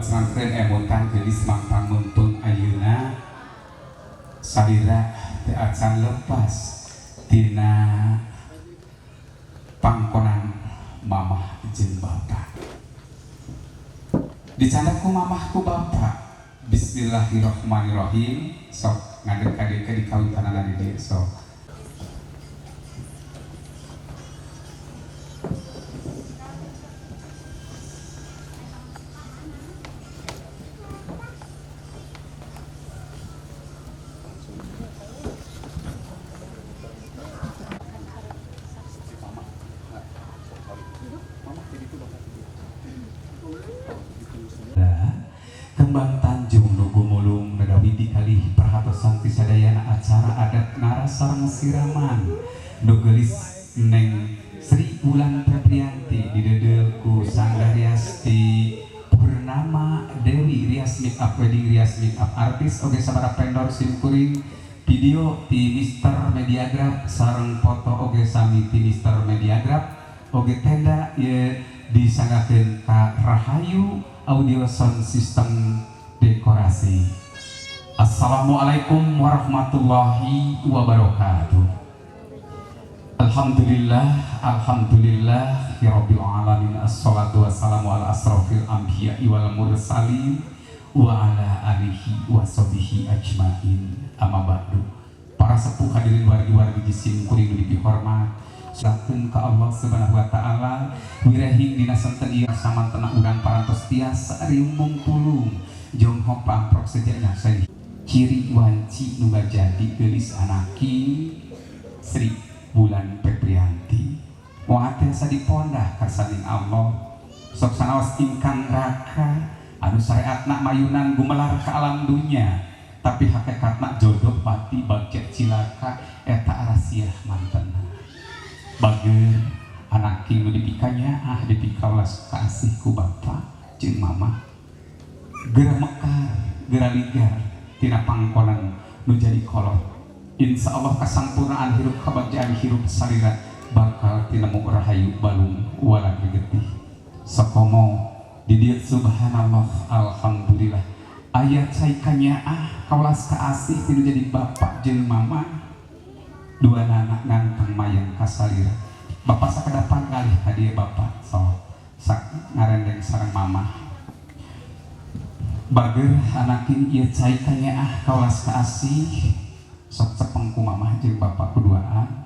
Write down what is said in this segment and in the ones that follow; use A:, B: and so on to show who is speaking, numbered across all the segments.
A: Ngelaksanakeun emutan geulis mangpang muntun ayeuna salira teu acan lepas tina pangkonan mamah jeung bapak. Dicandak ku mamah ku bapak. Bismillahirrahmanirrahim. Sok ngadeg ka dieu ke dikawitanana di dieu sok. Kembang Tanjung nu gumulung nagawidi kalih perhatosan ti sadayana acara adat ngaras sareng siraman nu geulis Neng Sri Wulan Febrianti dideudeuh ku Sangga Riasti Purnama Dewi Rias Make Up Wedding Rias Make Up Artis oge sabaraha vendor simkuring video ti Mister Mediagraph sareng foto oge sami ti Mister Mediagraph oge tenda ieu disanggakeun ka Rahayu Audio Sound System Dekorasi. Assalamualaikum warahmatullahi wabarakatuh. Alhamdulillah, alhamdulillah ya rabbil alamin. Assalatu wassalamu ala asrofil anbiya'i wal mursalin wa ala alihi wa sahbihi ajmain. Amma ba'du. Para sepuh hadirin wargi-wargi jisim kuring nu dipihormat, surakeun ka Allah Subhanahu wa taala wirehing dina sonten ieu samantena urang parantos tiasa riung pulung jonghok pamprok sejanya saya ciri wanci nu jadi geulis anaki Sri Wulan Febrianti. Moal tiasa dipondah karsaning Allah sok sanaos ingkang raka anu syariatna mayunan gumelar ka alam dunya tapi hakikatna jodoh pati bagja cilaka eta arasiah mantena. Bager anak king nu dipikanya ah dipikaulas kasih ku bapak jeung mama geura mekar geura ligar tina pangkonan nu jadi kolot. Insya Allah kasampurnaan hirup kabagjaan hirup salira bakal tinemu rahayu balung walagri getih. Sokomo di dieu subhanallah alhamdulillah aya cai kanyaah kaulas kaasih tinu jadi bapak jeung mama dua anak nganteng mayang kasalira. Bapak sakadapan ngalih ka dieu bapak sok sak ngarendeng sareng mama. Bager anakin ieu cai kanyaah kaulas kaasih sok cepeng ku mamah jeung bapak kuduaan.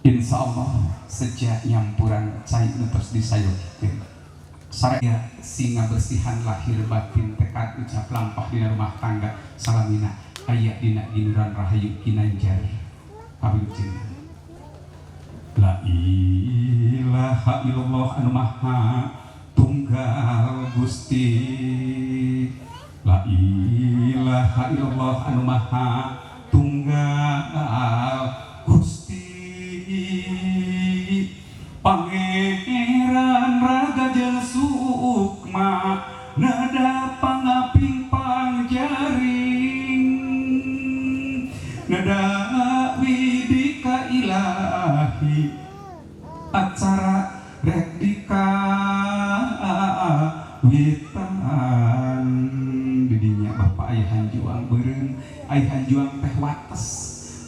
A: Insya Allah sejak nyampuran cai nu terus disayogikeun. Saraya singa bersihan lahir batin tekad ucap lampah dina rumah tangga salamina aya dina ginuran rahayu kinanjar kawujud. La ilaha illallah anu maha tunggal Gusti. La ilaha illallah anu maha tunggal Gusti. Pangeran raga jeung sukma nada pangaping pangjaring nada widika ilahi acara rek dikawitan. Didinya bapak ayah hanjuang beureum ayah hanjuang teh wates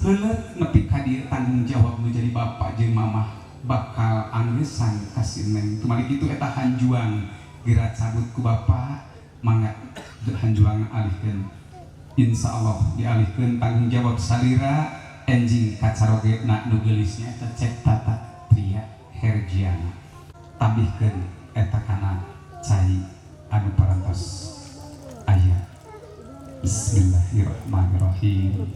A: heuleut nepi ka dieu tanggung jawab nu jadi bapak jeung mamah bakal anggesan ka si neng. Tumali kitu eta hanjuang geura cabut ku bapak mangga hanjuang alihkeun. Insya Allah dialihkeun tanggung jawab salira enjing kacaroge na nu geulisnya eta cek tata Tria Herjiana tambihkeun eta kana cai anu parantos aya. Bismillahirrahmanirrahim.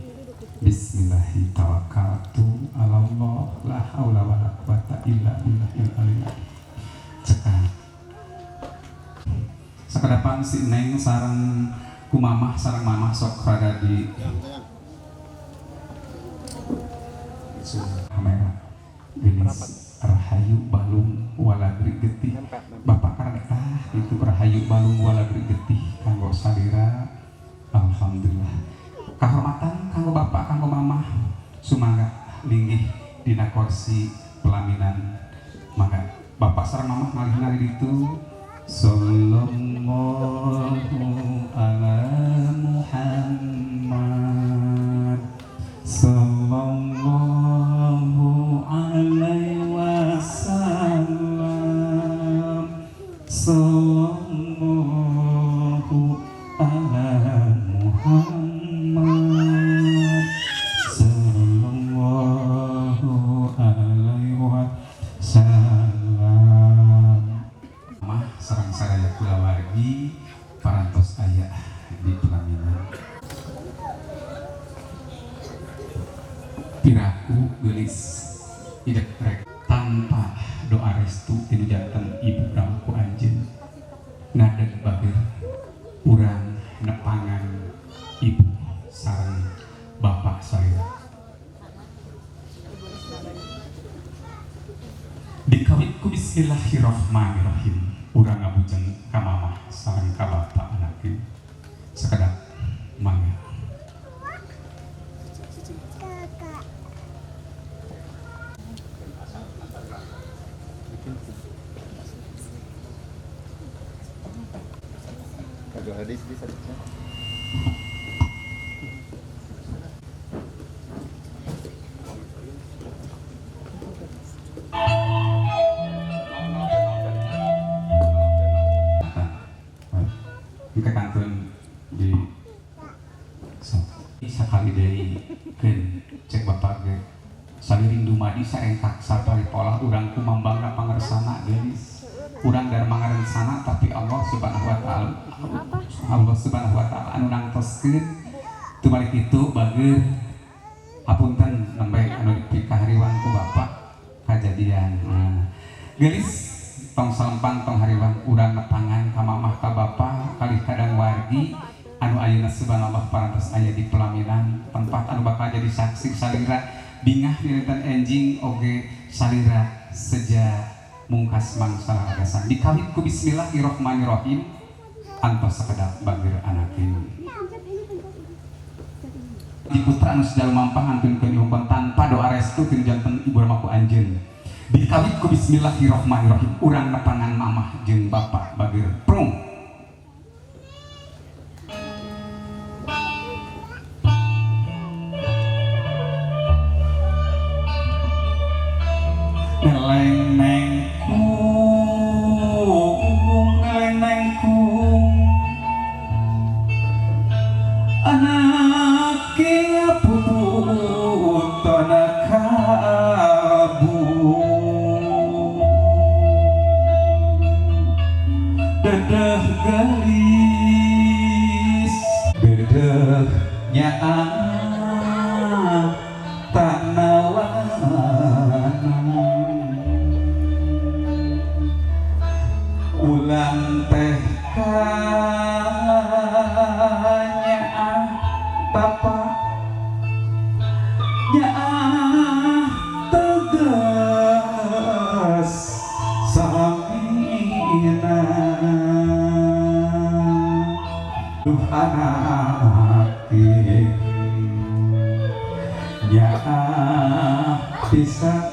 A: Bismillahirrahmanirrahim. Allah la haula wala quwata illa billahil aliyil azim. Cekak sakadapan si neng sareng kumamah sareng mamah sok rada di kamera geulis rahayu balung walagri getih. Bapak karena itu rahayu balung walagri getih kanggo salira. Alhamdulillah kahormatan kanggo bapak kanggo mamah sumangga linggih dina kursi pelaminan. Mangga bapak sareng mamah ngalih-ngalih ditu Sallallahu ala Muhammad sallallahu alaihi wasallam. Sallallahu ala Muhammad sallallahu alaihi wasallam. Mah sareng sadaya kulawargi parantos aya di pelaminan. Piraku geulis idek rek tanpa doa restu tinu janten ibu ramaku anjeun ngadeg bageur urang nepangan ibu sareng bapak salira. Dikawit ku bismillahirrahmanirrahim urang ngabujeng ka mamah sareng ka bapak anake sakedap mangga.
B: Kagak hadis bisa.
A: Engke kantun di sakali deui keun cek bapak ge saliring dumadi saengkak sapari polah urang kumambangna pangersana geulis urang darma ngarencana tapi Allah Subhanahu wa taala Allah Subhanahu wa taala anu nangtoskeun tubalik itu bageur hapunten nembe anu dipikahariwang ku bapak kajadian. Nah, geulis tong salempang tong hariwang urang nepangan ka mamah ka bapak kalih kadang wargi anu ayeuna subhanallah parantos aya di pelaminan tempat anu bakal jadi saksi salira bingah dinten enjing oge salira seja mungkas mangsa agasan dikawit ku bismillahirrahmanirrahim antos sakedap bageur anakeun di putra anu seja lumampah antunkeun ihungkon tanpa doa restu tinu janten ibu ramaku anjeun dikawit ku bismillahirrahmanirrahim urang nepangan mamah jeung bapak bageur prung. Neleng nengkung neleng nengkung anak puput anak kabung dedeh gelis dedeh nyaah tanawan ulang teh kanyaah bapak nyaah tegas samina duh anak nyaah pisan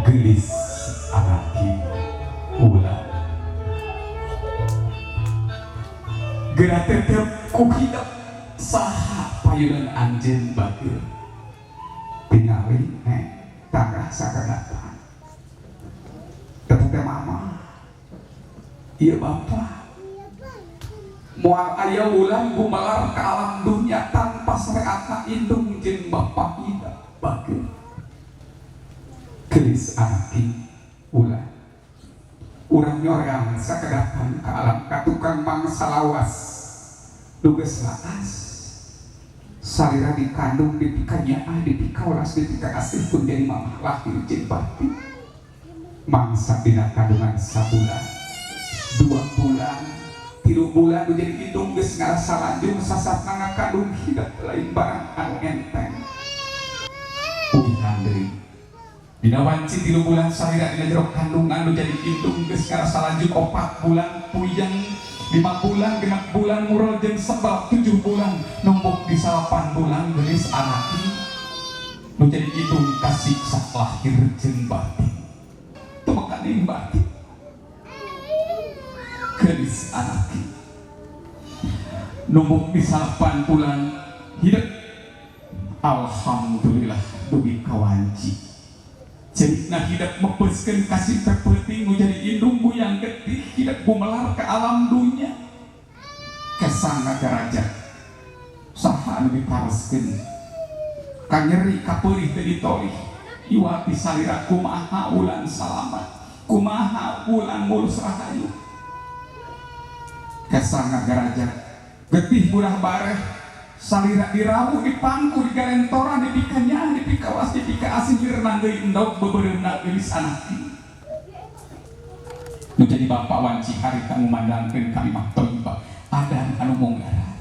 A: gelis anaki ulah geura tetep ku hidep saha payunan anjeun bageur tingali nek tangah sakadapan tetep mama ieu bapa moal aya ulang gumelar ka alam dunya tanpa syariatna indung jeung bapa hidep bageur gelis anaki ulah urang nyoreang sakedapan ka alam ka tukang mangsa lawas nu geus laas salira dikandung dipika nyaah dipika welas dipika asih pun jadi mamah lahir jeung batin mangsa dina kandungan sabulan 2 bulan 3 bulan nu jadi indung geus ngarasa lanjung sasatna ngakandung hidep lain barang anu enteng uihan deui dina wanci 3 bulan salira dina jero kandungan nu jadi indung geus ngarasa lanjut 4 bulan puyeng 5 bulan 6 bulan murel jeung sebab 7 bulan numpuk di 8 bulan geulis anak nu jadi indung kasiksa lahir jeung batin tumekaning batin geulis anak numpuk di 8 bulan hidup alhamdulillah dugi kawanci cerita hidup mepeskeun kasih terpenting nu jadi indung guyang getih hidup gumelar ke alam dunya kesang ngagaraja saha anu dipareskeun kanyeri kapeurih teu ditolih iwati salira kumaha ulan salamat kumaha ulan mulus rahayu kesang ngagaraja getih burah bareh salira dirawu dipangku digarentoran dipikanyaan dipikawas dipikaasih direnang deui endog beubeureumpna geulis anak nu jadi bapak wanci harita ngumandangkeun kalimah thayyibah adan anu munggaran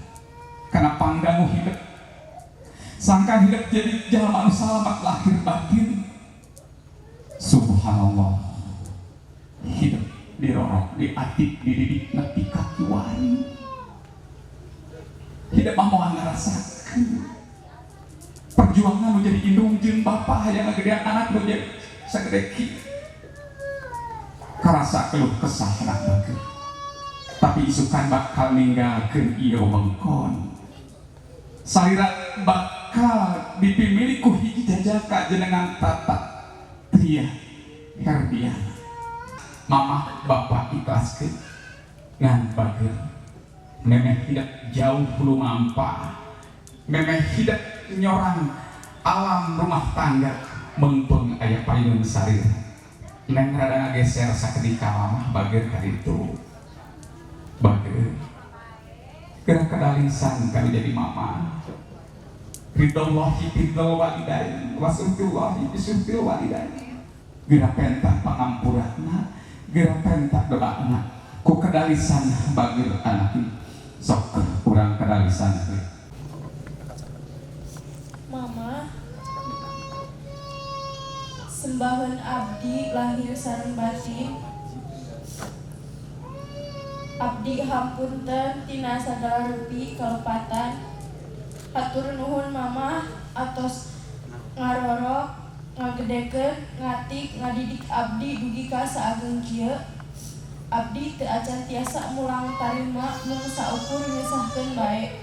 A: kana pangdangu hidup sangkan hidup jadi jalma anu salamat lahir batin subhanallah hidup dirorok diatik dididik nepi ka kiwari hidup mah moal ngarasakeun perjuangan nu jadi indung jeung bapa hayang ngagedean anak nu jadi sagede kieu karasa keluh kesah anak bager tapi isukan bakal ninggalkeun ieu wewengkon salira bakal dipimilik ku hiji jajaka jenengan Tata Tria Herdiana mamah bapak ikhlaskeun ngan bager memeh hidup jauh lumampah memeh hidup nyorang alam rumah tangga mengpeng aya payun sarir neng rada ngageser sakedik ka mamah bager kaditu bager geura kadalisan kali jadi mama ridhallahi ridhal walidain wa suhtillahi bi suhtil walidain geura pentah pangampurana geura pentah doana ku kadalisan bager anak sok urang kadalisan.
B: Mama sembahan abdi lahir sareng batin abdi hapunten tina sagala rupi kalepatan hatur nuhun mama atos ngarorok ngagedekeun ngatik ngadidik abdi dugi ka saageng kieu abdi teu acan tiasa mulang tarima mung saukur nyesahkeun bae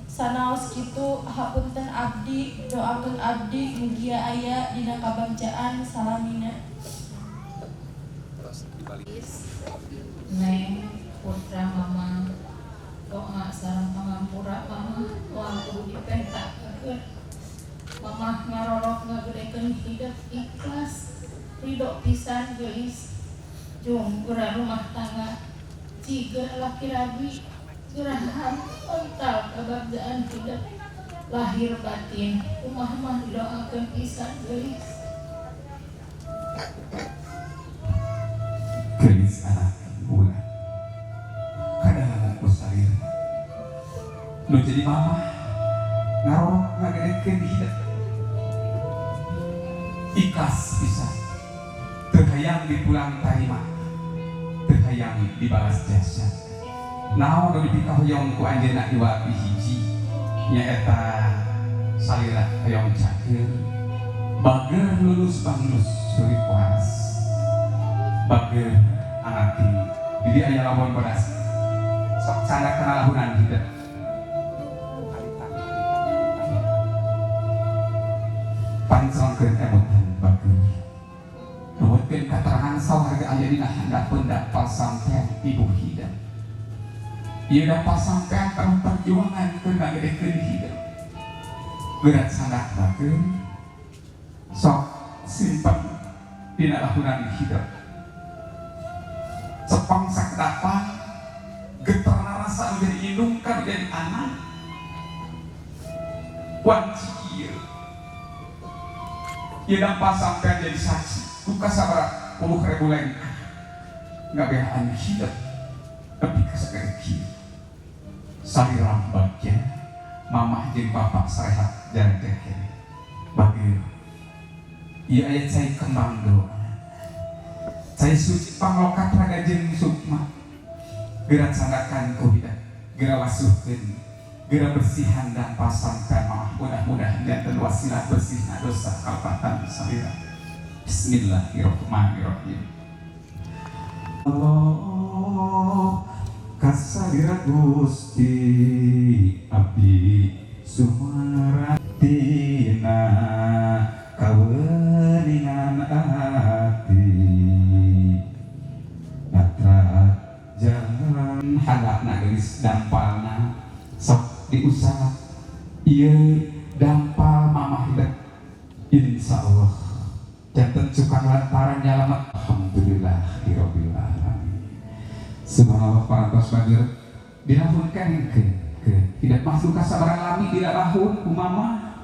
B: sanaos kitu hapunten abdi doakeun abdi mugia aya dina kabagjaan salamina.
C: Neng putra mama doa sareng pangampura mama moal kudu dipentakeun mama ngarorok ngagedekeun hidup ikhlas ridho pisan geulis jung geura rumah tangga ciga laki rabi gerahan ontal kabagjaan hidup lahir batin rumah mah didoakeun pisan geulis
A: geulis anak bulan kadang ku salir nu jadi mama ngarorok ngagedekeun hidup ikhlas pisan teu hayang dipulang tarima teu hayang dibalas jasa naon nu dipikahoyong ku anjeunna iwati hiji nyaeta salira hoyong cageur bager lulus banglus surip waras bager anak di aya lawon bodas sok canda kana lahunan hidup pancongkeun emutan bager nuhunkeun katerangan sawarga aya dina handapeun dapal sampean ibu hidup ieu dapal sampean penuh perjuangan keur ngagedekeun hidup berat sangat bager sok simpen dina lahunan hidup cepang sakedapan geter rasa jadi indung kan jadi anak wanci ieu ieu dampak sampean jadi saksi duka sabaraha puluh ribu lengkah ngabelaan hidup nepi ka sagede kieu salirang bagja mamah jeung bapak sarehat jarak kene bager ieu aya cai kembang doa cai suci panglokat raga jeung sukma Geura candakan ku hidep, geura wasuhkeun, geura bersihan dampal sampean mamah, mudah-mudahan janten wasilah bersihna dosa kalepatan salira. Bismillahirrahmanirrahim. Allah kasalira Gusti abdi sumaratina kaweningan ati Natra jalan hadapna geulis dampalna sok diusaha ieu dampal mamah hidep insyaallah janten cukang lantaran nyalamet. Alhamdulillahirabbil alamin. Subhanallah, parantos bageur dilahun keneh ke tidak masuk ka sabaraha lami dilahun ku mama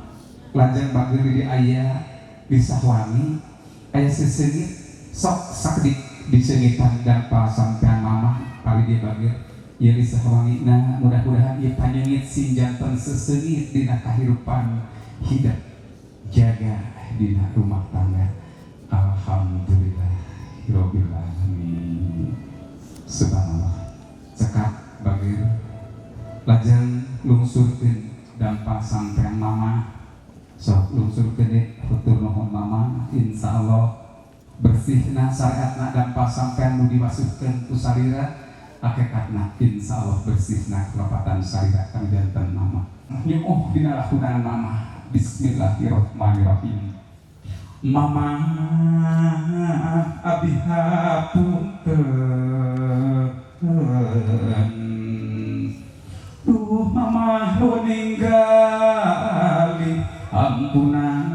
A: lajeng bageur di aya di sahwangi aya seseungit sok sakedik diseungitan dampal sampean mama kali dia bageur ieu di sahwangi. Nah, mudah-mudahan ieu panyeungit sing janten seseungit dina kahirupan hidep jaga dina rumah tangga. Alhamdulillahirabbil alamin. Subhanallah, cekap bageur lajeng lungsurkeun dampal sampean mama, sok lungsurkeun deh. Hatur nuhun mama, insyaallah bersihna syariatna dampal sampean nu diwasuhkeun ku salira, hakikatna insyaallah bersihna kalepatan salira kang janten mama nyuuh dina lakunan mama. Bismillahirrahmanirrahim. Mama, abdi hapunten. Duh mama, nu ninggali ampunan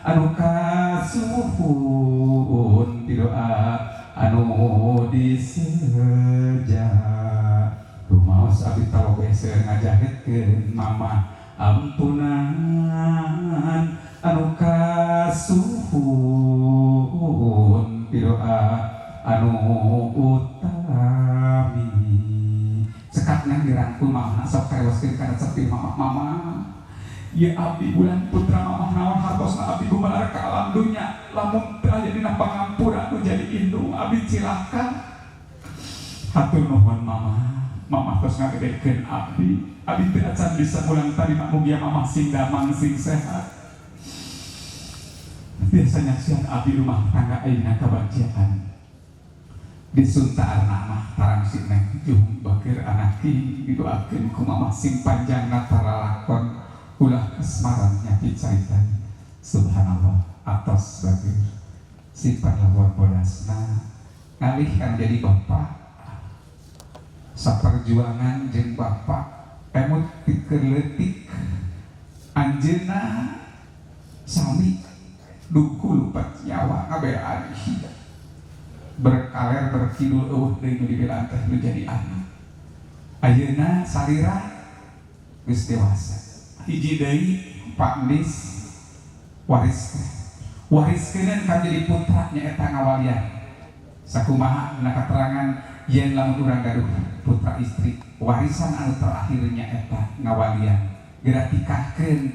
A: anu kasuhun ti doa anu diseja. Rumaos abdi talobeh seueur ngajahetkeun mama, ampunan anu kasuhun ti doa anu utami. Cekapna dirangkul mama, sok karewaskeun kana cepil mama. Mama ya, abdi bulan putra mama, naon hartosna abdi gumalar ka alam dunya lamun teu aya dina pangampura nu jadi indung abdi cilaka. Hatur nuhun mama, mama tos ngagedekeun abdi, abdi teu acan bisa ulang tarima, mugia mama sing damang sing sehat. Biasa nyaksian abdi rumah tangga ayeuna kabagjaan disuntaan mah tarang si neng juhung bageur anak didoakeun ku mama sing panjang nataralakon ulah kasmaran nyaki carita. Subhanallah, atos bageur simpan lawan bodasna ngalih kan jadi bapak saperjuangan jeung bapak emut pikir leutik anjeunna sami duku lupat nyawa ngabelaan hidup berkaler berkidul eueuh deui nu dibelaan teh nu jadi anak. Ayeuna salira geus dewasa, hiji deui Pak Nis waris wariskeun kan jadi putra nyaeta ngawalian sakumaha na keterangan yen lamun urang gaduh putra istri warisan anu terakhir nyaeta ngawalian. Geura tikahkeun,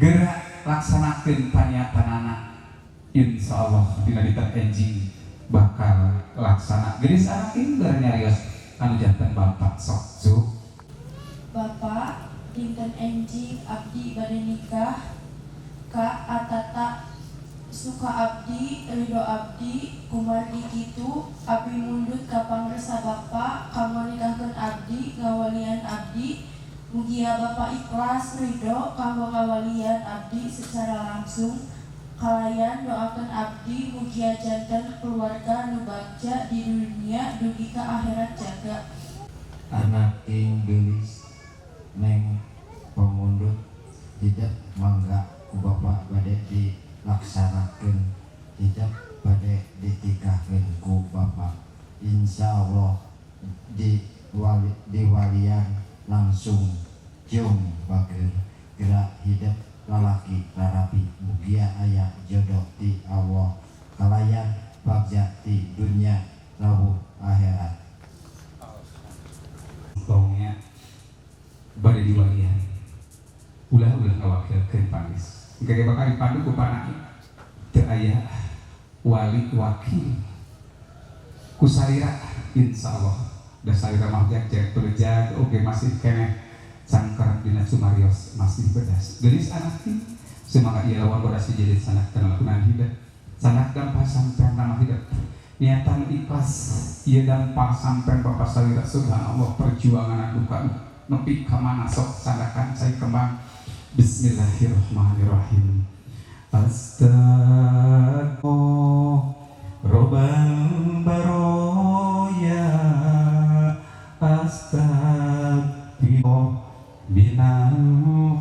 A: geura laksanakeun paniatanana, insyaallah dina dinten enjing bakal laksana. Geus anak tinggal nyarios anu janten bapak sok cuk.
B: Bapak, dinten enjing abdi bade nikah ka Atata. Suka abdi, ridho abdi, kumargi kitu abdi mundut ka pangresa Bapak kanggo nikahkeun abdi, ngawalian abdi. Mugia Bapak ikhlas ridho kanggo ngawalian abdi secara langsung. Kalayan doakeun abdi mugia janten keluarga nu bagja di dunia dugi ka akhirat jaga.
D: Anak ing geulis neng pamundut hidep mangga ku bapak bade dilaksanakeun, hidep bade ditikahkeun ku bapak, insyaallah di wali, diwalian langsung. Cium bageur gerak hidep lalaki rarapi, mugia aya jodoh ti Allah kalayan bagja ti dunia rawuh akhirat.
A: Tongnya bade diwalian ulah-ulah ngawakilkeun panis engke bakal dipandu ku panai teu aya wali wakil ku salira. Insyaallah da salira mah jag berjag oge masih keneh cangker dina sumarios masih bedas. Geulis anak ti semangat ieu lawan bodas jadi sanak kana hidup. Sanak dampa sampean nama hidup. Niatan ikhlas ieu dampa sampean bapa salira subhanallah perjuangan duka nepi ka mana sok sandakan cai kembang. Bismillahirrahmanirrahim. Astagfirullah robbal baroya astagfirullah minal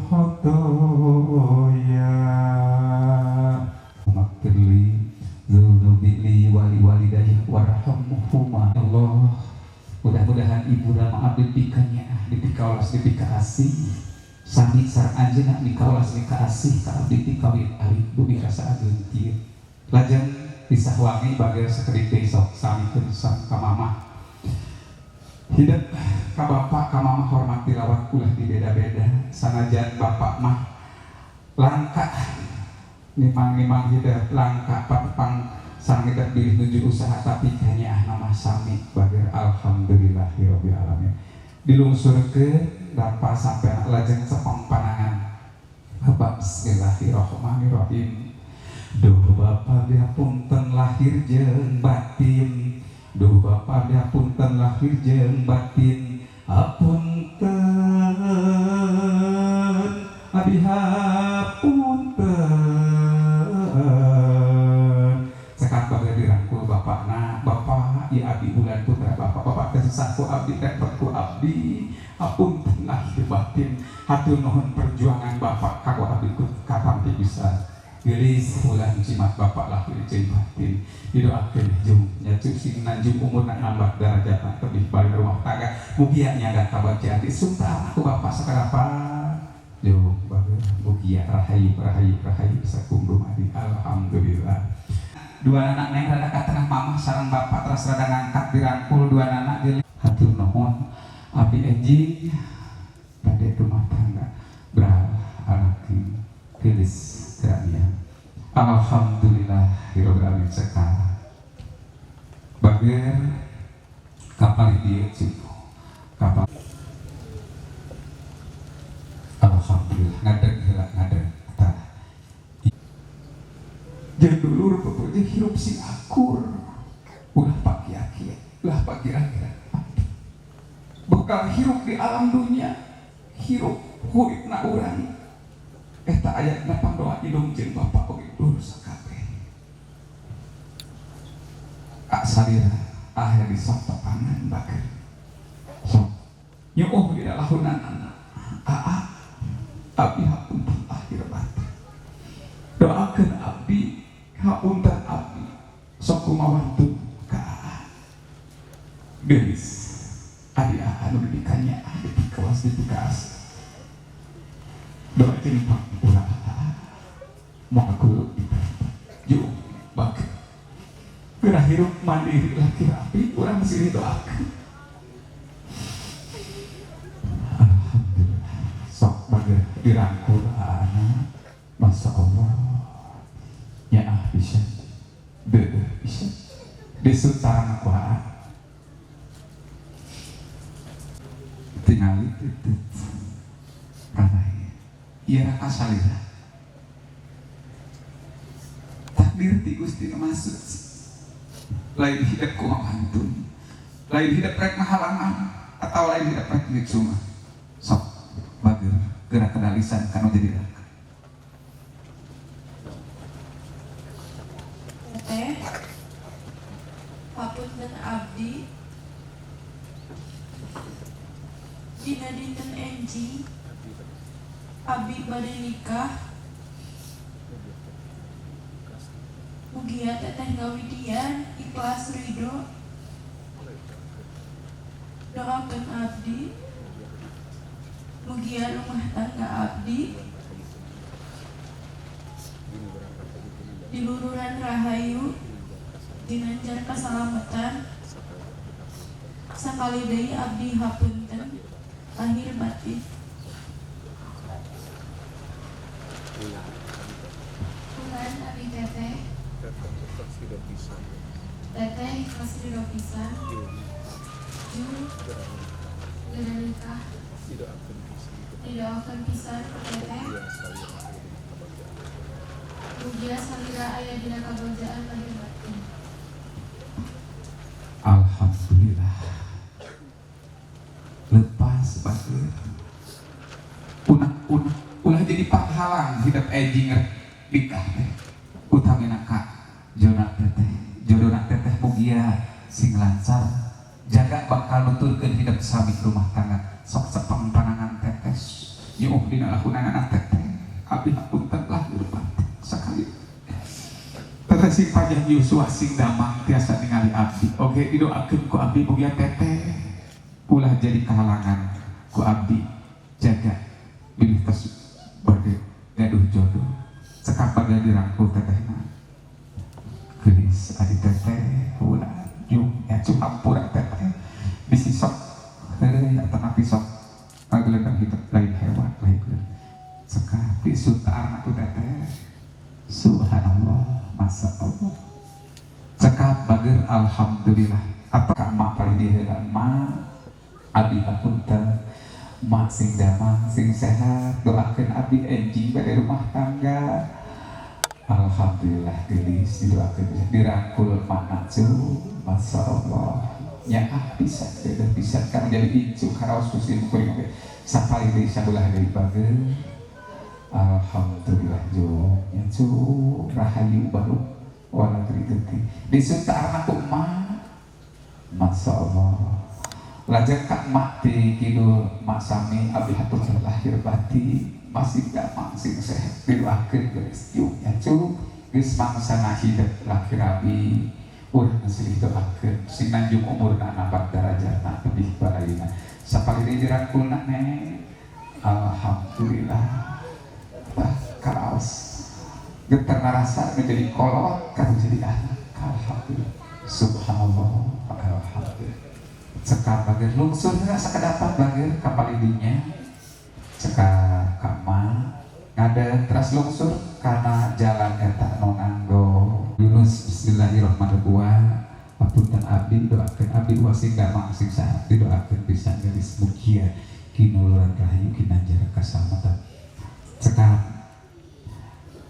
A: khotoya maghfirli dzunubi wali walidayya warhamhuma. Allah, mudah-mudahan ibu dan abdi pikanya dipikaolas dipikaasih sami sareng anjeunna dikaolas dikaasih ka abdi pikawit alit dugi ka saageung kieu. Lajeng disahwangi bager sakedik deui sok samikeun sareng ka mamah. Hidup ka bapak ka mamah hormat dilawat ulah dibeda-beda sanajan bapak mah langka nimang-nimang hidup langka patepang sareng hidup bilih nuju usaha tapi kanyaah nama sami bager alhamdulillahirabbil alamin. Dilungsurkeun dampa sampean lajeng cepeng panangan Bapak. Bismillahirrahmanirrahim. Duh Bapa dihapunten lahir jeung batin, duh Bapa dihapunten lahir jeung batin, hapunten abdi hapunten. Cekap bager dirangkul bapakna, Bapak ieu abdi bulan putra Bapak, Bapak teh susah ku abdi, repot ku abdi, hapunten lahir batin, hatur nuhun perjuangan Bapak kanggo abdi ku katampi bisa. Geulis ulah jimat Bapak lahir jeung batin, didoakeun jung nya sing nanjung umurna nambah darajatna tebih balik rumah tangga, mugia nyangga kabagjaan disunta ku Bapak sakarapa. Jung bager mugia rahayu rahayu rahayu sakum rumadi alhamdulillah. Dua anak neng rada ka tengah mamah sareng bapak teras rada ngangkat dirangkul dua anak jeung hatur nuhun abdi enjing bade rumah tangga bral anak geulis geraknya. Alhamdulillahirabbil alamin. Cekal bager kapal dieu citu kapal. Alhamdulillah ngadeg heula ngadeg tah jeung dulur pokoknya hirup sing akur ulah pakia-kia ulah pakira-kira bekal hirup di alam dunia hirup huripna urang eta ayatna pangdoa indung jeung bapak oge dulur sakabeh salira akhir di sok tepangan bager sok nyuuh di lahunan anak aa abdi hapunten akhir batin doakeun abdi hapunten abdi sok kumawantun ka aa geulis adi aa nu dibikanya dipikawas dipikaas doa jeung pangpura aa moal kudu diperintah jung bager geura hirup mandiri laki rapi urang silih doakeun. Alhamdulillah sok bager dirangkul anak Masya Allah nyaah bisa deueuh bisa disuntaran ku aa tingali titit ranai ieu raka salira takdir ti Gusti nu maksud lain hidup ku mantun lain hidup rek halangan atau lain hidup rek cuma sok bager gerak kedalisan kanu jadi raka.
B: Teteh hapunten abdi dina dinten enjing abdi bade nikah mugia teteh ngawidian ikhlas ridho doakeun abdi mugia rumah tangga abdi dilururan rahayu dinanjar kasalamatan sakali deui abdi hapunten lahir batin.
E: Bulan abdi teteh teteh ikhlas ridho pisan. Jung geura nikah. Didoakeun pisan ku teteh. Mugia salira aya dina kabagjaan lahir batin.
A: Alhamdulillah. Lepas batur. Unek-unek ulah jadi panghalang hidup enjing nikah teh. Utamina ka jona teteh, jodona teteh mugia sing lancar. Jaga bakal nuturkeun hidup sami rumah tangga. Sok cepeng panangan teteh. Nyuuh dina lakunan teteh. Abdi hapunten lahir batin sakali. Teteh sing panjang yuswa sing damang tiasa ningali abdi. Oke, didoakeun ku abdi mugia teteh ulah jadi kehalangan ku abdi. Jaga bilih tos bade gaduh jodoh. Cekap baga dirangkul tetehna. Geulis adi teteh ulah jung ya hampura teteh. Bisi sok heureuy atanapi sok ngagelendang hidup lain hewan lain. Cekap disutarna ku teteh. Subhanallah, Masya Allah. Cekap bager alhamdulillah. Apa ka emak paling diheula emak abdi hapunten mak sing damang sing sehat doakeun abdi enjing bade rumah tangga. Alhamdulillah geulis didoakeun dirangkul mak cu. Masya Allah. Nya ah bisa deudeuh bisa kan jadi incu karaos ku sim kuring oge. Sapali deui sabelah deui bager. Alhamdulillah jo nya cu rahayu baru wala teu disuntarna ku emak. Masya Allah. Lajeng ka emak ti kidul mak sami abdi hatur lahir batin masih damang sing sehat didoakeun geus nya cu geus mangsana hidup lahir abdi urang silih doakeun sing nanjung umurna nambah darajatna lebih barayuna sapali deui dirangkulna neng. Alhamdulillah. Tah karaos geter ngarasa menjadi kolot kan menjadi anak. Alhamdulillah. Subhanallah. Alhamdulillah. Cekap bager lungsur sakedapan bager kapalidinya. Cekap ka emak ngadeg teras lungsur kana jalan eta nu nganggo Yunus. Bismillahirrahmanirrahim. Hapunten abdi doakeun abdi ulah sing damang sing sahat didoakeun pisan geulis mugia kinuluran rahayu kinanjar kasalamatan. Cekap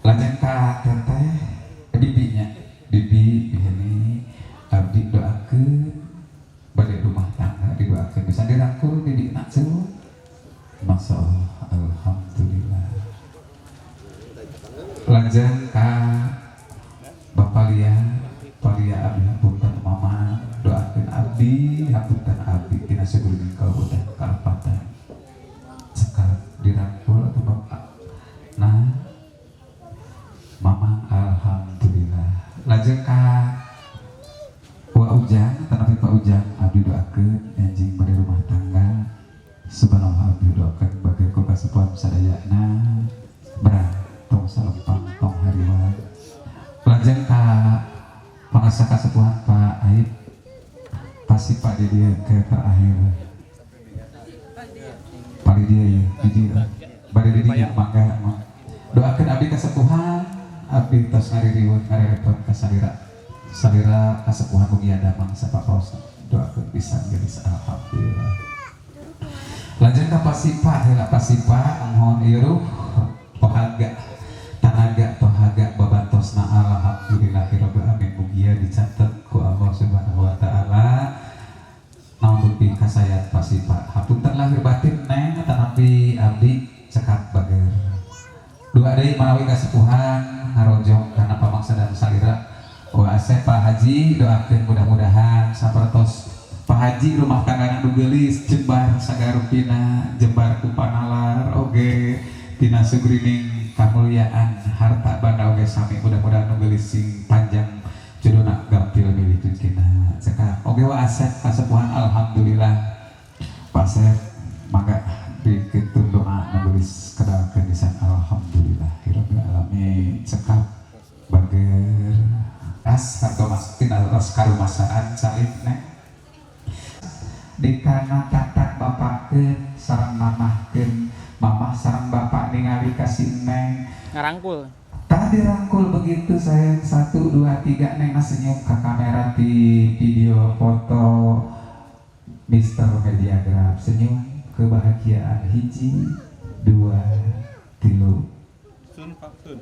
A: lajeng ka teteh bibinya bibi ini abdi doakeun bade rumah tangga didoakeun bisa dirangkul bibi cu. Masya Allah. Alhamdulillah. Lajeng ka Bapak Lia, Pak Lia abdi hapunten mama doakeun abdi hapunten abdi tina sugurning kabupaten kalepatan. Cekap dirangkul atau bapak nah mama. Alhamdulillah. Lajeng ka Wa Ujang tanapi Pak Ujang abdi doakeun enjing bade rumah tangga. Subhanallah abdi doakeun bagi ku kasepuhan sadayana berang tong salempang tong hariwang. Lajeng ka pangasa kasepuhan Pak Aib pasti Pak Didia ke terakhir Pak Didia ya Didia bade didinya mangga doakeun abdi kasepuhan abdi tos ngaririwet ngarerepot ka salira salira kasepuhan mugia damang sapapaos doakeun pisan geulis. Alhamdulillah. Lajeng ka Pasipa heula Pasipa mohon iruh tohaga tanaga tohaga babantosna. Alhamdulillahirabbil alamin mugia dicatet ku Allah Subhanahu wa taala naon bukti kasayat Pasipa. Hapunten lahir batin neng tanapi abdi cekap bager dua deui manawi kasepuhan ngarojong kana pamangsa dan salira wa asep Pak Haji doakeun mudah-mudahan sapertos Pak Haji rumah tanggana nu geulis jembar sagarupina jembar ku panalar oge tina sugrining kamulyaan harta banda oge sami mudah-mudahan nu geulis sing panjang jodona gampil milik rezekina. Cekap oge wa asep kasepuhan. Alhamdulillah Pak Asep mangga dikitun doa nu geulis kedalkeun pisan. Alhamdulillahirabbil alamin. Cekap bager ras atau mas tina ras karumasaan salib neng dikana tatak bapakeun sareng mamahkeun mamah sareng bapak ningali ka si neng
F: ngarangkul
A: tadi rangkul begitu sayang 1 2 3 neng senyum ke kamera di video foto. Mister Mediagraf senyum kebahagiaan 1, 2, 3.
F: Sun Pak Sun.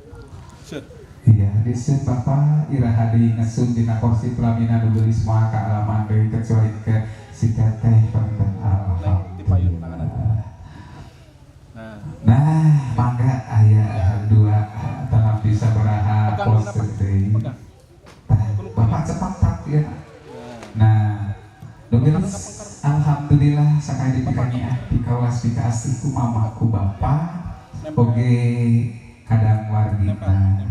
F: Sun.
A: Iya, disun Bapak iraha deui ngesun dina kursi pelaminan nu geulis moal kaalaman deui kecuali ke si teteh panginten. Alhamdulillah. Nah, mangga aya dua tanapi sabaraha pose deui. Bapak cepat tak ya. Nah, nu geulis alhamdulillah sakali dipikanya pikawas pikaasih ku mama ku bapak oge kadang wargina.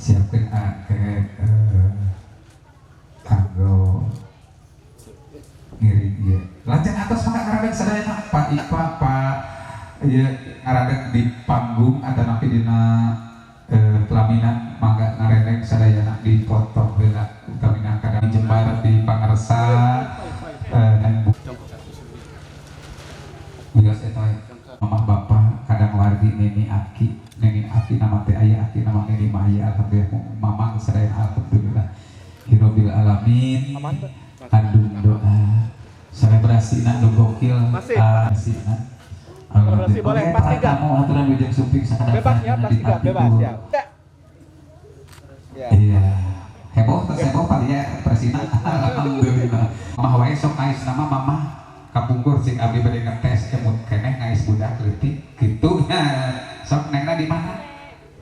A: Siapkeun ake kanggo ngiring ieu. Lanjut atos mangga ngaradeg sadayana Pak Ipa, Pak ieu ngaradeg di panggung atanapi dina pelaminan mangga ngaredeg sadayana dipoto heula utamina kadang Jembar di Pangersa neng wios eta mamah bapak kadang wargi nini aki nama teh aya aki nama nini mah aya alhamdulillah mamang sadayana alhamdulillah hirobil alamin andung doa selebrasi na nu gokil asina
F: selebrasi boleh pas 3
A: tamu aturan wijang sumping sakadang
F: bebas ya pas 3 bebas ya.
A: Iya heboh terus heboh palingnya presina alhamdulillah mah wae sok ngais nama mamah kapungkur cing abdi bade ngetes emut keneh ngais budak leutik kitu nya sok nengna di mana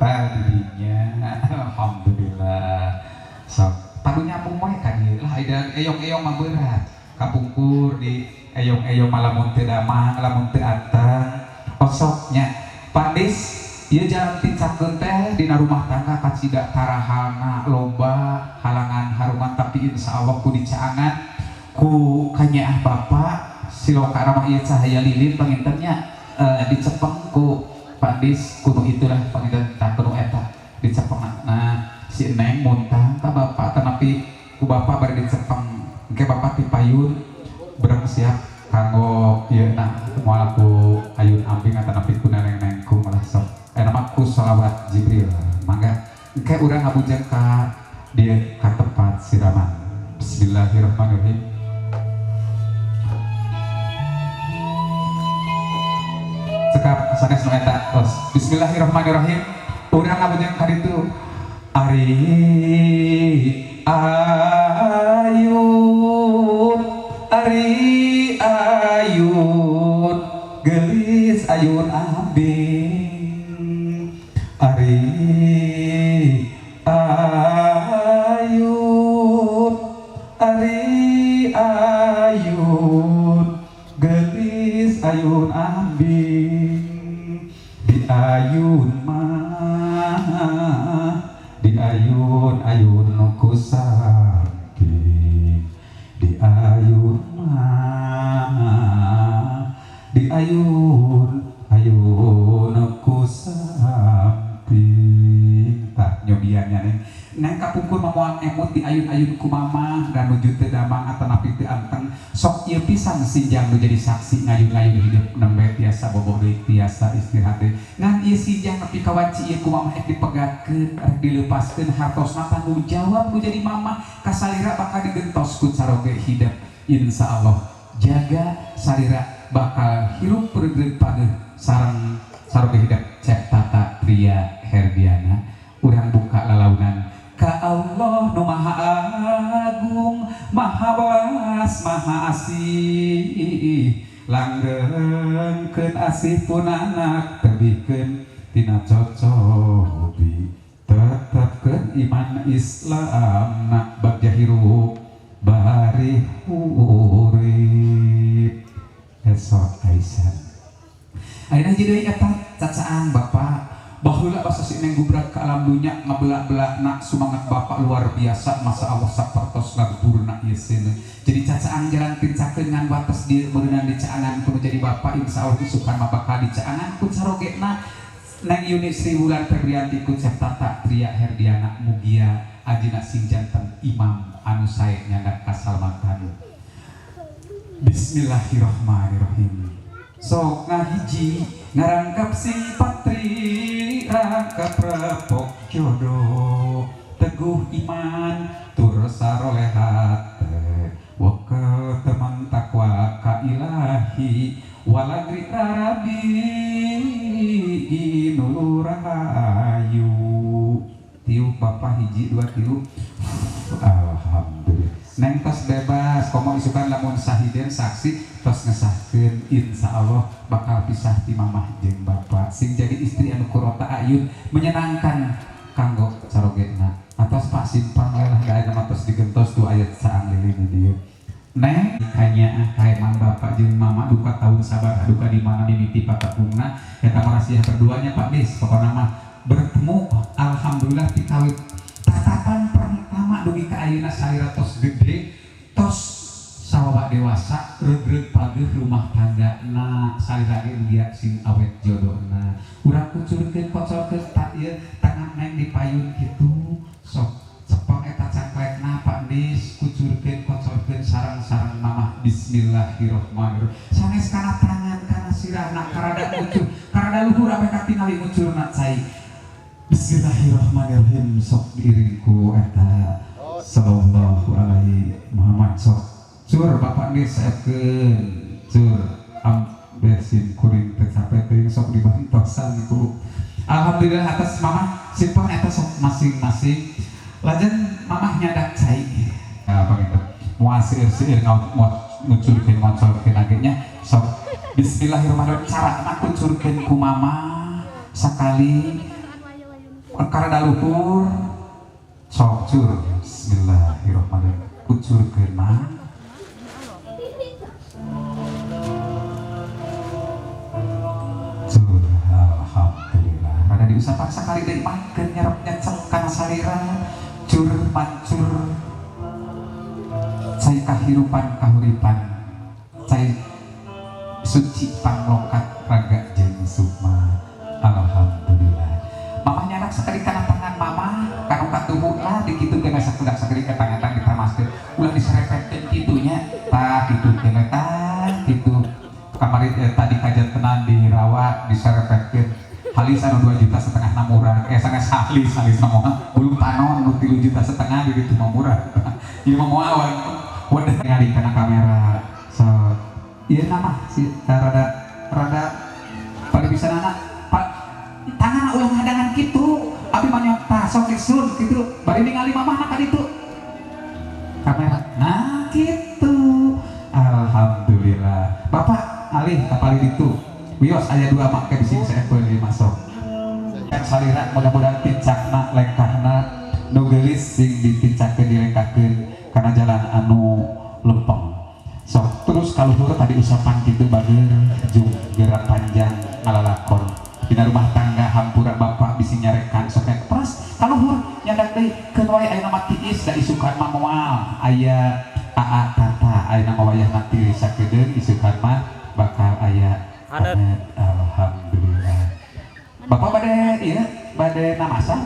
A: tadinya alhamdulillah sok padu nyambung wae ka dieu lah ida eyong-eyong mah berat kapungkur di eyong-eyong malamun teu damang lamun teu anteng osoknya Pandis ieu jalan tincakeun teh dina rumah tangga kacida tarahalna loba halangan haruman tapi insyaallah ku dicaangan ku kanyaah bapak siloka ramah ieu cahaya lilin pangintennya dicepeng ku Pandis kudu itulah panginten tah kudu eta dicepeng. Nah si Neng muntah ka bapak tanapi ku bapak bari dicepeng engke bapak tipayun berang siap kanggo ieu na moal ku ayun amping atanapi ku neneng-neng ku malah sok nama ku sholawat Jibril mangga engke urang ngabujang ka dieu ka tempat siraman. Bismillahirrahmanirrahim. Cekap sanes nu eta tos. Bismillahirrahmanirrahim. Urang ngabujang ka ditu ari ayun ari ayun geulis ayun ambing ari ayun ari ayun geulis ayun ambing di ayun mah di ayun ayun ku saking di ayun mah di ayun ayun ku samping tah nyobiannya neng neng kapungkur mamoal emut di ayun-ayun ku mamah dan nuju teu damang atanapi teu anteng sok ieu pisan sinjang nu jadi saksi ngayun-ngayun hidup nembe tiasa boboh deui tiasa istirahat deui ngan ieu sinjang nepi ka wanci ieu ku mamah ek dipegatkeun rek dileupaskeun hartosna tanggung jawab nu jadi mamah kasalira bakal digentos ku caroge hidup insyaallah jaga salira bakal hirup reugreug pageuh sareng saroge hidup Cep Tata Tria Herdiana. Urang buka lalaunan ka Allah nu maha agung maha welas maha asih langgengkeun asih pun anak tebihkeun tina cocobi tetepkeun iman Islam nak bagja hirup bari urip esok Aisyah ayeuna jadi eta cacaan bapak baheula basa si neng gubrak ke alam dunya ngebelak-belak nak semangat bapak luar biasa masa Allah sapertos ngagburna ieu seuneu jadi cacaan jalan tincakeun ngan wates di meureunana dicaangan kudu jadi bapak insyaallah isukan mah bakal dicaangan ku carogena Neng Yuni Sri Wulan Febrianti ku Cep Tata Tria Herdiana mugia ajina sing janten imam anu sae nyandak kasalamatan. Bismillahirrahmanirrahim. Sok ngahiji ngarangkap si patri rangkap repok jodoh teguh iman tur saroleh hate wakal Teras komo isukan lamun sahiden saksi tos ngesahkeun insyaallah bakal pisah ti mamah jeung bapak sing jadi istri anu qurrata ayun menyenangkan kanggo carogena. Atos Pak simpang we lah da ayeuna mah tos digentos dua ayat saang lilin di dieu. Neng kanya kaeman bapak jeung mama duka tahun sabar duka di mana mimiti patepungna eta marasiah berduanya Pak Dis pokona mah bertemu alhamdulillah tikawit tatapan pertama dugi ka ayeuna salira tos gede tos sawaba dewasa regreg pageuh rumah tangga na salira ge dia sing awet jodohna urang kucurkeun kocorkeun tak ieu tangan neng dipayun kitu sok cepeng eta cangklekna Pak Dis kucurkeun kocorkeun sareng-sareng mamah bismillahirrahmanirrahim sanes kana tangan kana sirahna karada kucur karada luhur ameh katingali ngucurna cai bismillahirrahmanirrahim sok diiring ku eta sallallahu alaihi Muhammad sok cur Bapak Dis saepkeun cur am bersin kuring teu sampe teuing sok dibantosan ku alhamdulillah atas mamah simpen eta sok masing-masing lajeng mamah nyadak cai apa gitu moal seueur-seueur ngucurkeun ngocorkeun age nya sok bismillahirrahmanirrahim carana kucurkeun ku mamah sakali karada luhur sok cur bismillahirrahmanirrahim kucurkeun mah cur alhamdulillah rada diusapan sakali deui mah keur nyerep nyecep kana salira cur mancur cai kahirupan kahuripan cai suci panglokat raga jeung sukma alhamdulillah mamah nyanak sekali kana tangan mamah kanu katuhuna dikitukeun sakedak sakali ka tangan ditamaskeun ulah diserepetkeun kitu nya tah kitukeun tah kitu kamari tadi kajantenan dirawat diserepetkeun halis anu 2,5 juta na murah sanes halis halis mah bulu panon nu 3,5 juta di ditu mah murah ieu mah moal wadah ningali kana kamera so ieu nama si rada rada paling bisa anak Pak tangan ulah ngadangan kitu abi mah nyok sok isun kitu bari ningali mamahna ka ditu kamera nah kitu alhamdulillah Bapak alih kapali ditu wios aya dua make bisi saepeun ieu masuk kan salira mudah-mudahan pincakna lengkahna nu geulis sing dipincakeun dilengkahkeun kana jalan anu lempeng sok terus kaluhur tadi usapan kitu bager jung gerak panjang ngalalakon dina rumah tangga hampura bapak bisi nyarekan sok pras kaluhur nyandak deui keun wae ayeuna mah tiis da isukan mah moal aya aa tata ayeuna mah wayahna tiris sakedeung isukan mah bakal aya hanet alhamdulillah bapak bade ieu bade namasan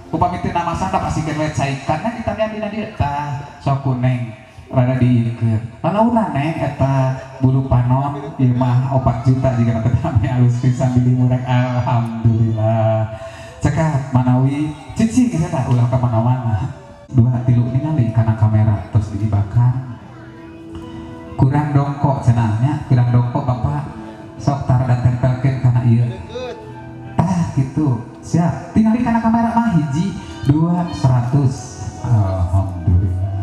A: upami teu namasan da pasikeun we cai karena ditamian dina dieu tah sok kuneng rada diikeun lalauna neng eta bulu panon ieu mah 4 juta jigana teh ame alus pisan bilih murag alhamdulillah cekap manawi cicing geus eta ulah ka mana-mana 2 3 ningali kana kamera terus diibakan kurang dongkok cenah nya kurang dongkok bapak sok tar dan tempelkeun kana ieu tah kitu siap tingali kana kamera mah 1 2 100 alhamdulillah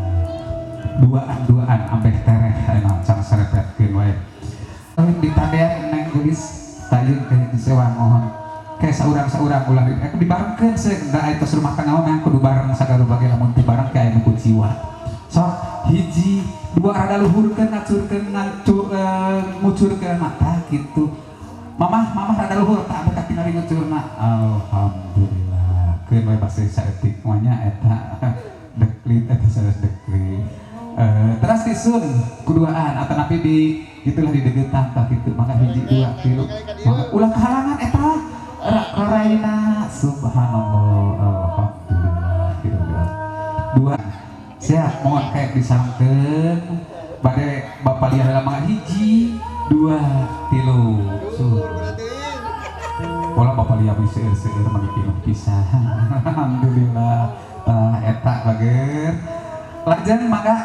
A: duaan-duaan ambeh tereh ayeuna can serepetkeun wae lain ditandean neng geulis tayun teh disewang mohon ke saurang-saurang ulah dibarengkeun seung da aya tos rumah tangga mah kudu bareng sagarupa ge lamun teu bareng ke aya nu kuciwa sok 1 2 rada luhurkeun ngacurkeun ngucurkeun mata kitu mamah mamah rada luhur tak anu katingali ngucurna alhamdulillah keun we basa saeutik mah nya eta deklit eta sanes deklit teras disun kuduaan atanapi di itulah didegetan tah kitu maka 1 2 3 ulah kahalangan eta raraina subhanallah alhamdulillah dua siap mohon kayak disangkeun bade bapak lihat dalam 1 2 3 pola bapak lihat seueur-seueur mah pinuh pisan alhamdulillah tah eta bager lajeng mangga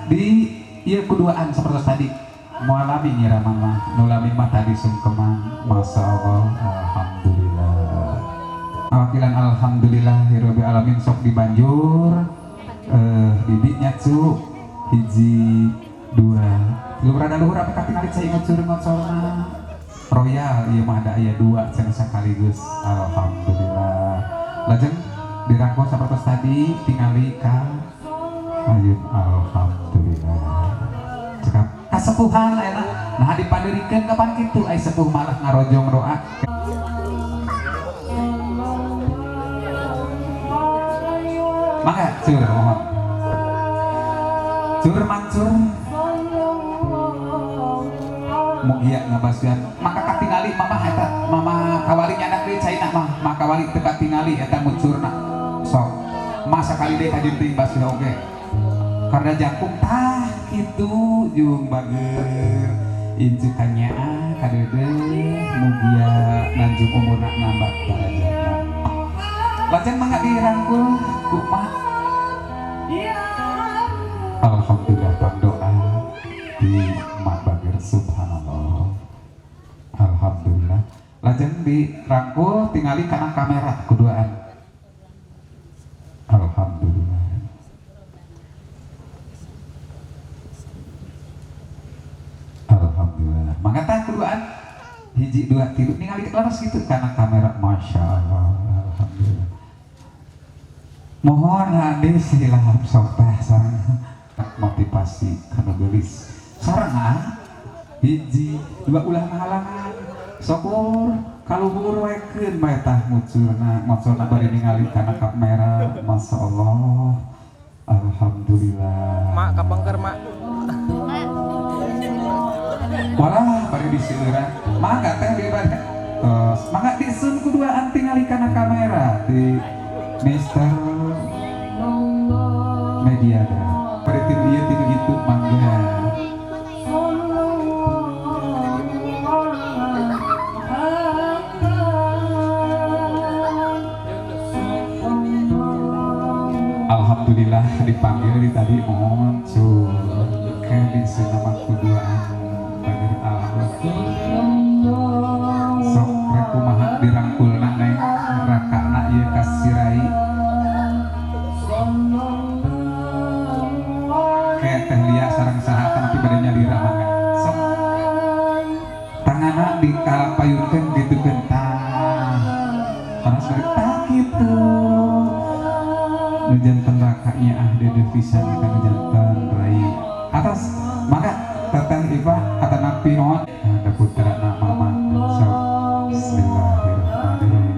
A: di ieu kuduaan sapertos tadi moal lami nyiraman mah nu lami mah tadi sungkeman masyaallah alhamdulillah awakilan alhamdulillahirabbil alamin sok dibanjur bibinya cu Hiji, dua, tilu. Rada luhur apa katingali cai ngucur ngocorna. Royal ieu mah ada aya dua cenah sekaligus. Alhamdulillah. Lajeng dirangkul sapertos tadi tingali ka ayun. Alhamdulillah. Cekap kasepuhan ayeuna. Nah dipadeurikeun kapan kitu ai sepuh malah ngarojong doa. Mangga cur mohon. Cur mancur. Mugia ngabasuan maka katingali mama eta mama kawali nyandak deui caina mah maka kawali teu katingali eta ngucurna sok masa kali deui kajunting basuh oge karena jangkung tah kitu jeung bager incu kanyaah kadeudeuh mugia nanjung umurna nambah darajatna. Lajeng mangga dirangkul ku mak. Alhamdulillah doa di mak bager subhanallah. Alhamdulillah. Lajeng dirangkul tingali kana kamera kuduaan. Alhamdulillah. Alhamdulillah. Mangga tah kuduaan hiji dua tilu ningali leres kitu kana kamera. Masya Allah. Alhamdulillah. Mohon hadis silahap sok tah sareng motivasi kana geulis. Sareng hiji dua ulah ngahalangan syukur kaluhur waekeun bae tah ngucurna ngocorna bari ningali kana kamera. Masya Allah. Alhamdulillah.
F: Mak kapengker mak.
A: Walah bari diseueuran. Mangga teh di bari. Tos mangga disun kuduaan tingali kana kamera di Mister Media. Bari tilu ieu tilu itu mangga. Alhamdulillah dipanggil di tadi mohon cur ke di nama kuduaan bager alhamdulillah sok rek kumaha dirangkulna neng rakana ieu kasirai ke teh lia sareng saha tapi bade nyalira mangga sok tanganna dikalapayunkeun gitukeun tah panas bari tah kitu nu janten rakanya ah deudeuh pisan kana janten rai atas maka teteh Ifah atanapi mohon ada putrana mama sok bismillahirrahmanirrahim.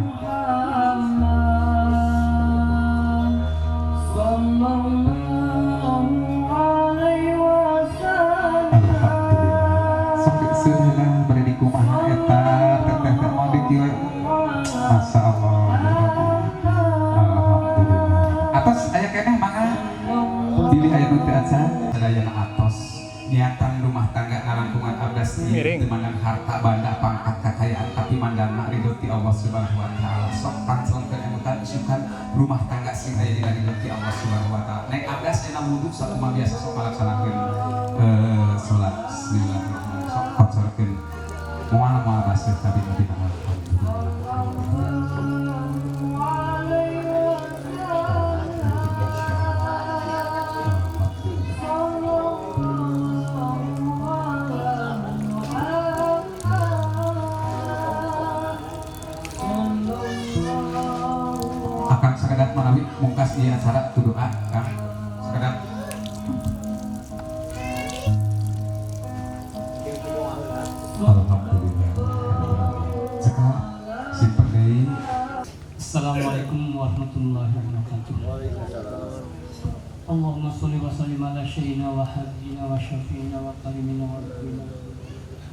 A: Alhamdulillah sok sudah bari dikumaha eta teteh teh mau dikieu. Masya Allah. Alhamdulillah. Atos aya keneh mangga pilih aya nu teu acan sadayana atos niatan rumah tangga ngalangkungan abdas ieu teu mandang harta banda pangkat kakayaan tapi mandangna ridho ti Allah Subhanahu wa taala. Sok pangcelengkeun emutan isukan rumah tangga sing aya dina ridho ti Allah Subhanahu wa taala. Neng abdas dina wudu sakumaha biasa sok ngalaksanakeun salat. Bismillahirrahmanirrahim. Sok kocorkeun moal moal basuh tapi nabi alhamdulillah. Akan sekedar menawi mungkas ieu acara tu doa Kang sekedar. Alhamdulillah. Cekap simpen deui.
G: Assalamualaikum warahmatullahi wabarakatuh. Allahumma sholli wa sallim ala sayyidina wa habibina wa syafiina wa karimina wa rabbina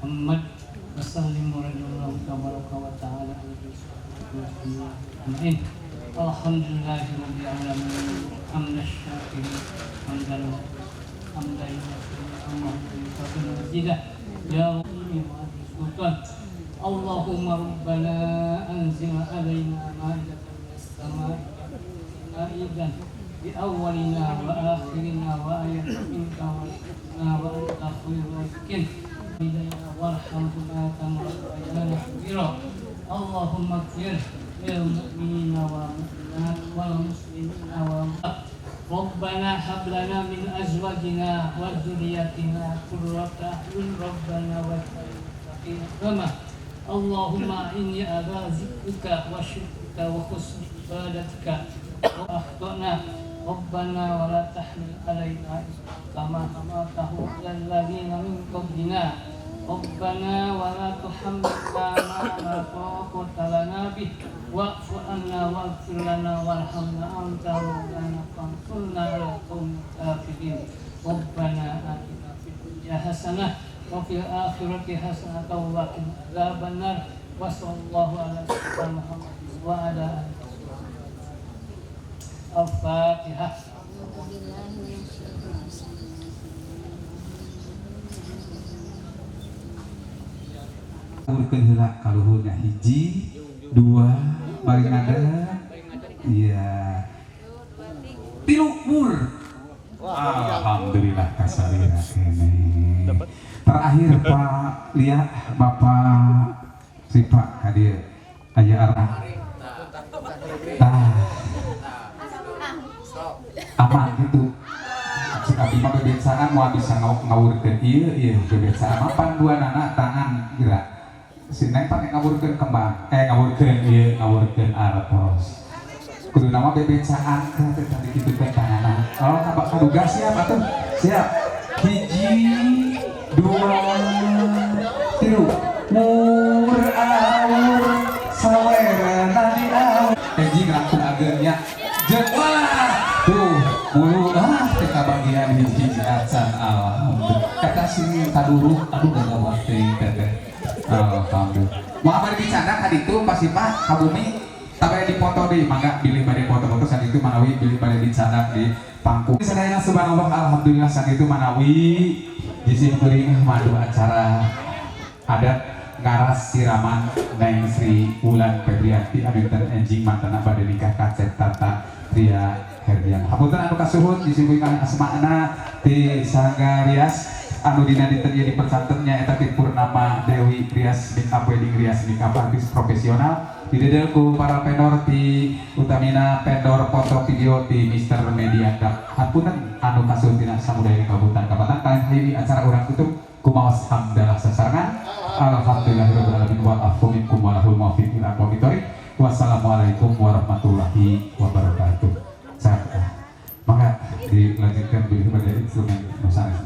G: Muhammad wa sallim wa radhiyallahu tabaraka wa ta'ala alaihi. Alhamdulillahi rabbil alamin hamdan syakirin hamdan hamdan hamdan ya rabbi wa sultan. Allahumma rabbana anzil alaina ma'idatan minas sama'i ma'idan bi awwalina wa akhirina wa ayatan minka warhamna wa anta khairur raziqin. Warhamhuma kama rabbayana shaghira. Allahumma ighfir lil mu'minina wal mu'minat wal muslimina wal muslimat Rabbana hab lana min azwajina wa dzurriyyatina qurrata a'yun rabbana waj'alna imama. Allahumma inni ala zikrika wa syukrika wa husni ibadatika wa akhtana. Rabbana wa la tahmil alaina isran kama hamaltahu 'alal ladzina min qablina. Rabbana wa la tuhammilna ma la taqata lana bih wa'fu 'anna waghfir lana warhamna anta maulana fansurna 'alal qaumil kafirin. Rabbana atina fid dunya hasanah wa fil akhirati hasanah wa qina adzabannar. Wa sallallahu ala sayyidina Muhammadin wa ala alihi wa sahbihi. Al-Fatihah.
A: Urkeun heula kaluhurna hiji, dua, bari ngadeg. Iya. Tilu mur. Alhamdulillah kasalira keneh. Terakhir Pak Lia, Bapak si Pak ka dieu aya arah. Tah. Aman gitu. Cik abdi mah bebecaan moal bisa ngawurkeun ieu ieu bebecaan mapan dua nana tangan geura. Si Neng pake ngawurkeun kembang, ngawurkeun ieu ngawurkeun artos. Kudu nama bebecaan teh tadi kitu teh tanganna. Oh, kaduga siap atuh. Siap. Hiji, dua, tilu. Mur awur sawerna di awur. Enjing langkung ageungnya. Jeung wah, tuh mulu teh kabagian hiji-hiji acan alhamdulillah. Kata sini kaduruk aduh gagawat teuing teh. Alhamdulillah. Mau apa dicanda ka ditu Pak Sipa ka bumi tabeh dipoto deui mangga bilih bade foto-foto sakitu manawi bilih bade dicandak di pangku. Sadayana subhanallah alhamdulillah sakitu manawi jisim kuring madu acara adat ngaras siraman Neng Sri Wulan Febrianti anu dinten enjing mantena bade nikah ka Cep Tata Tria Herdian. Hapunten anu kasuhun jisim kuring asmana ti Sangga Rias anu dina dinten ieu dipercanten nyaeta ti Purnama Dewi Rias Make Up Wedding Rias Make Up artis profesional didedel ku para vendor ti utamina vendor foto video ti Mister Media. Hapunten anu kasuhun tina samudaya kabutan kabatan kalian hayu acara urang tutup kumaos hamdalah sasarengan. Alhamdulillahirabbil alamin wal afu minkum wa lahul muwaffiq ila aqwamit thoriq. Wassalamualaikum warahmatullahi wabarakatuh. Maka dilanjutkan dulu pada instrumen nusanes.